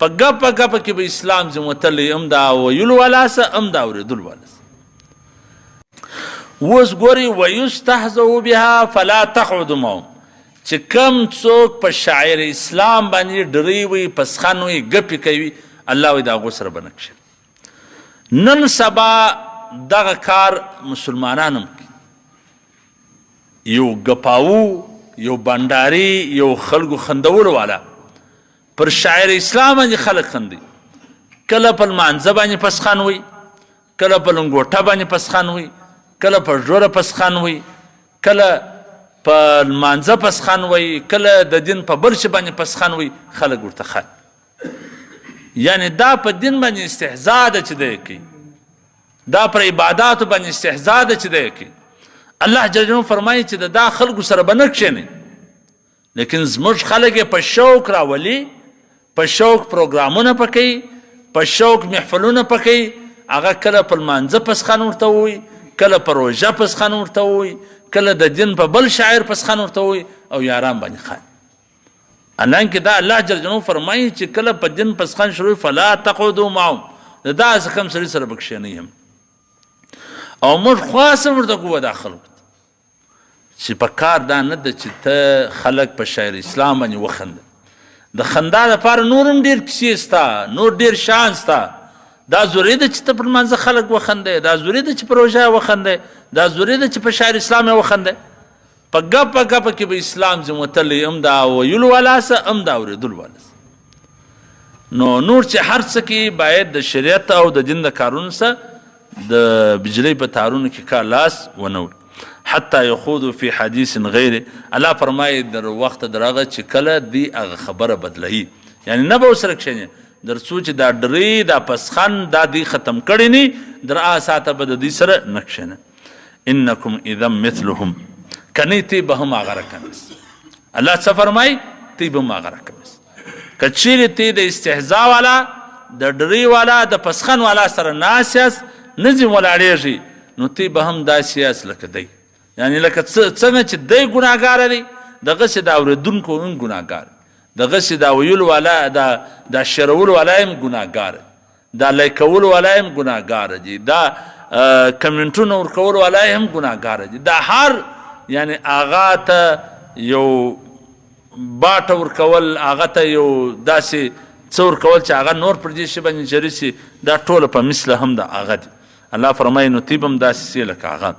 په ګپه ګپه کې به اسلام ځین وتلی، هم د ویلو والا سه، هم د اورېدلو والا سه. اوس ګوري ویستهزئ بها فلا تقعدوا معهم، چې کم څوک په شاعر اسلام باندې ډری وي، پسخن وي، ګپې کوي، الله وایي د هغو سره به نه کښېني. نن سبا دغه کار مسلمانان هم کوي، یو ګپاو، یو بنډاري، یو خلکو خندولو والا پر شاعر اسلام باندې خلک خندي، کله په لمانځه باندې پسخن وي، کله په لنګوټه باندې پسخن وي، کله په ژوره پسخن وي، کله په لمانځه پسخن وي، کله د دین په بل شي باندې پسخن وي، خلک ورته خاندي. یعنی دا په دین باندې استهزاء ده چې دی کوي، دا پر عباداتو باندې استهزاء ده چې دی کوي. الله جل جلاله فرمایي چې د دا خلکو سره به نه کښېنئ، لیکن زموږ خلک یې په شوق راولي، په شوق پروګرامونه پکوي، په شوق محفلونه پکوي. هغه کله په لمانځه پسخن ورته ووایي، کله په روژه پسخن ورته ووایي، کله د دین په بل شاعر پسخن ورته ووایي او یاران باندې خاندي. حالانکه دا الله جل جلاله فرمایي چې کله په دین پسخن شروع، فلا تقعدوا معهم، د داسې کوم سړي سره به کښېنئ هم. او موږ خواست هم ورته کوو دا خلکو چې په کار دا نه ده چې ته خلک په شاعر اسلام باندې وخنده. د خندا لپاره نور هم ډېر کیسې سته، نور ډېر شان سته. دا ضروري ده چې ته پر لمانځه خلک وخندې، دا ضروري ده چې پر روژه وخندې، دا ضروري ده چې په شاعر اسلام یې وخندې. په ګپه ګپه کې به اسلام ځین وتلی، هم د ویلو والا سه، هم د اورېدلو والا سه. نو نور چې هر څه کې باید د شریعت او د دین د کارونو سره د بجلی په تارونو کې کا لاس ونه وړي. حتی یخوضو فی حدیث غیر، الله فرمایي در وخت درغه چې کله دی هغه خبره بدلوي، یعنی نه به ورسره کښېني در څو چې دا ډرې دا پسخن دا دی ختم کړي نی، در هغه ساعته به د دوی سره نه کښېنه. انکم اذا مثلهم، کني تی به هم هغه رقم. الله څه فرمایي؟ تی به هم هغه رقم. که چیرې تی د استهزاء والا، د ډرې والا، د پسخن والا سره ناست یاست، نه ځي ولاړېږي، نو تی به هم داسې یاست لکه دی، یعنی لکه څنګه چې دی ګناهګار دی، دغسې د اورېدونکو هم ګناهګار، دغسې د ویلو والا، د شعرولو والا هم ګناهګار، دا لایکولو والا هم ګناهګار دي، دا کمنټونه ورکولو والا هم ګناهګار دي. دا هر یعنی هغه ته یو باټه ورکول، هغه ته یو داسې څه ورکول چې هغه نور پر دې شي باندې جري سي، دا ټوله په مثله هم د هغه دي. الله فرمایي نو تی به هم داسې سي لکه هغه.